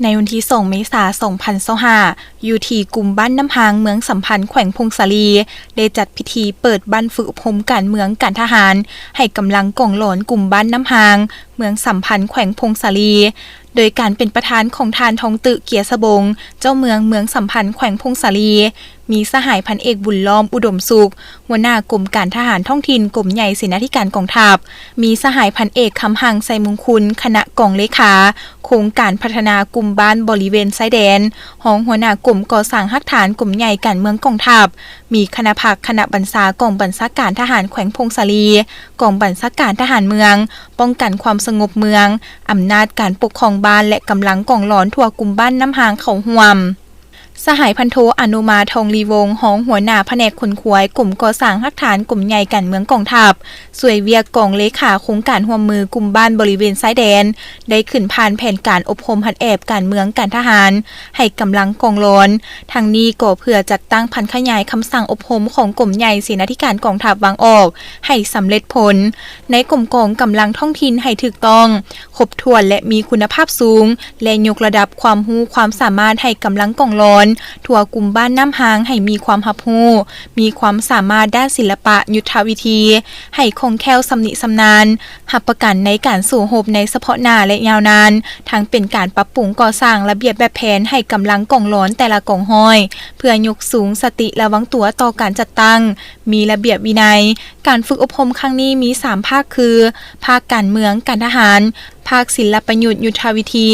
ໃນວັນທີສອງ ເມສາ ສອງພັນຊາວຫ້າ ຢູ່ທີ່ກຸ່ມບ້ານນ້ຳຮາງ ເມືອງສຳພັນ ແຂວງຜົ້ງສາລີ ໄດ້ຈັດພິທີເປີດບັ້ນຝຶກອົບຮົມການເມືອງການທະຫານ ໃຫ້ກຳລັງກອງຫຼອນກຸ່ມບ້ານນ້ຳຮາງ ເມືອງສຳພັນ ແຂວງຜົ້ງສາລີ ໂດຍການເປັນປະທານຂອງທ່ານ ທອງຕື້ ເກຍສະບົງ ເຈົ້າເມືອງເມືອງສຳພັນ ແຂວງຜົ້ງສາລີ, ມີສະຫາຍພັນເອກ ບຸນລ້ອມ ອຸດົມສຸກ ຫົວໜ້າກົມການທະຫານທ້ອງຖິ່ນ ກົມໃຫຍ່ເສນາທິການກອງທັບ, ມີສະຫາຍພັນເອກ ຄຳຮັ່ງ ໄຊມຸງຄຸນ ຄະນະກອງເລຂາໂຄງການພັດທະນາກຸ່ມບ້ານບໍລິເວນຊາຍແດນ, ຮອງຫົວໜ້າກົມກໍ່ສ້າງຮາກຖານ ກົມໃຫຍ່ການເມືອງກອງທັບ, ມີຄະນະພັກຄະນະບັນຊາກອງບັນຊາການທະຫານແຂວງຜົ້ງສາລີ, ກອງບັນຊາການທະຫານເມືອງ, ປ້ອງກັນຄວາມສະຫງົບເມືອງ, ອຳນາດການປົກຄອງບ້ານ ແລະ ກຳລັງກອງຫຼອນທົ່ວກຸ່ມບ້ານນ້ຳຮາງເຂົ້າຮ່ວມ. ສະຫາຍພັນໂທ ອະນຸມາ ທອງລີວົງ ຮອງຫົວໜ້າພະແນກຂົນຂວາຍ ກົມກໍ່ສ້າງຮາກຖານ ກົມໃຫຍ່ການເມືອງກອງທັບ, ຊ່ວຍວຽກກອງເລຂາໂຄງການຮ່ວມມືກຸ່ມບ້ານບໍລິເວນຊາຍແດນ ໄດ້ຂຶ້ນຜ່ານແຜນການອົບຮົມຫັດແອບການເມືອງການທະຫານ ໃຫ້ກຳລັງກອງຫຼອນ. ທັງນີ້ກໍເພື່ອຈັດຕັ້ງຜັນຂະຫຍາຍຄຳສັ່ງອົບຮົມຂອງກົມໃຫຍ່ເສນາທິການກອງທັບວາງອອກໃຫ້ສຳເລັດຜົນ. ໃນກົມກອງກຳລັງທ້ອງຖິ່ນໃຫ້ຖືກຕ້ອງ, ຄົບຖ້ວນ ແລະ ມີຄຸນນະພາບສູງ ແລະ ຍົກລະດັບຄວາມຮູ້ຄວາມສາມາດໃຫ້ກຳລັງກອງຫຼອນທົ່ວກຸ່ມບ້ານນ້ຳຮາງໃຫ້ມີຄວາມຮັບຮູ້, ມີຄວາມສາມາດດ້ານສິລະປະ, ຍຸດທະວິທີ, ໃຫ້ຄ່ອງແຄ້ວຊຳນິຊຳນານ, ຮັບປະກັນໃນການສູ້ຮົບໃນສະເພາະໜ້າ ແລະ ຍາວນານ, ທັງເປັນການປັບປຸງກໍ່ສ້າງລະບຽບແບບແຜນໃຫ້ກຳລັງກອງຫຼອນແຕ່ລະກອງຮ້ອຍ ເພື່ອຍົກສູງສະຕິລະວັງຕົວຕໍ່ການຈັດຕັ້ງ, ມີລະບຽບວິໄນ. ການຝຶກອົບຮົມຄັ້ງນີ້ມີສາມພາກຄື ພາກການເມືອງ, ການທະຫານ, ພາກສິລະປະຍຸດ, ຍຸດທະວິທີ.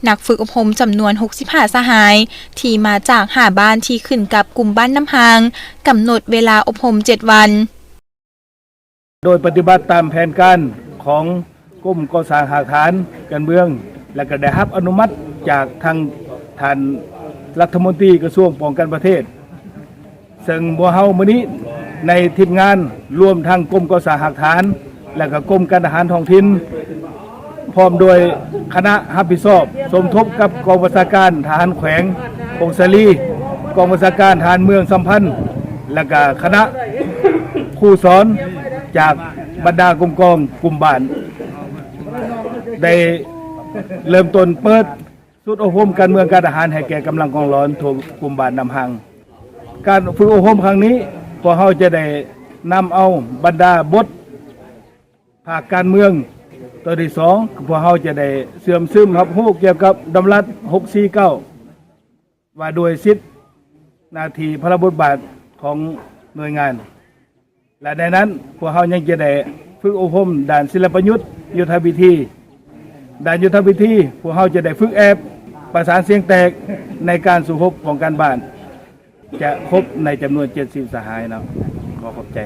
ນັກຝຶກອົບຮົມຈຳນວນຫົກສິບຫ້າສະຫາຍ ທີ່ມາຈາກຫ້າບ້ານທີ່ຂຶ້ນກັບກຸ່ມບ້ານນ້ຳຮາງ, ກຳນົດເວລາອົບຮົມເຈັດວັນ. ໂດຍປະຕິບັດຕາມແຜນການຂອງກົມກໍ່ສ້າງຮາກຖານການເມືອງ ແລະ ກໍໄດ້ຮັບອະນຸມັດຈາກທາງທ່ານລັດຖະມົນຕີກະຊວງປ້ອງກັນປະເທດ. ເຊິ່ງພວກເຮົາມື້ນີ້ໃນທີມງານລວມທັງກົມກໍ່ສ້າງຮາກຖານ ແລະ ກໍກົມການທະຫານທ້ອງຖິ່ນ ພ້ອມດ້ວຍຄະນະຮັບຜິດຊອບ ສົມທົບກັບກອງບັນຊາການທະຫານແຂວງຜົ້ງສາລີ, ກອງບັນຊາການທະຫານເມືອງສຳພັນ ແລະ ກະຄະນະຄູສອນຈາກບັນດາກົມກອງກຸ່ມບ້ານ ໄດ້ເລີ່ມຕົ້ນເປີດ ຊຸດອົບຮົມການເມືອງການທະຫານໃຫ້ແກ່ກຳລັງກອງຫຼອນທົ່ວກຸ່ມບ້ານນ້ຳຮາງ. ການຝຶກອົບຮົມຄັ້ງນີ້ ພວກເຮົາຈະໄດ້ນຳເອົາບັນດາບົດພາກການເມືອງ. ຕົວທີສອງ ພວກເຮົາຈະໄດ້ເຊື່ອມຊຶມຮັບຮູ້ກ່ຽວກັບດຳລັດຫົກສີ່ເກົ້າ ວ່າດ້ວຍສິດໜ້າທີ່ພາລະບົດບາດຂອງໜ່ວຍງານ. ແລະ ໃນນັ້ນພວກເຮົາຍັງຈະໄດ້ຝຶກອົບຮົມດ້ານສິລະປະຍຸດ, ຍຸດທະວິທີ. ດ້ານຍຸດທະວິທີ ພວກເຮົາຈະໄດ້ຝຶກແອບປະສານສຽງແຕກໃນການສູ້ຮົບປ້ອງກັນບ້ານ ຈະຄົບໃນຈຳນວນເຈັດສິບສະຫາຍເນາະ. ຂໍຂອບໃຈ.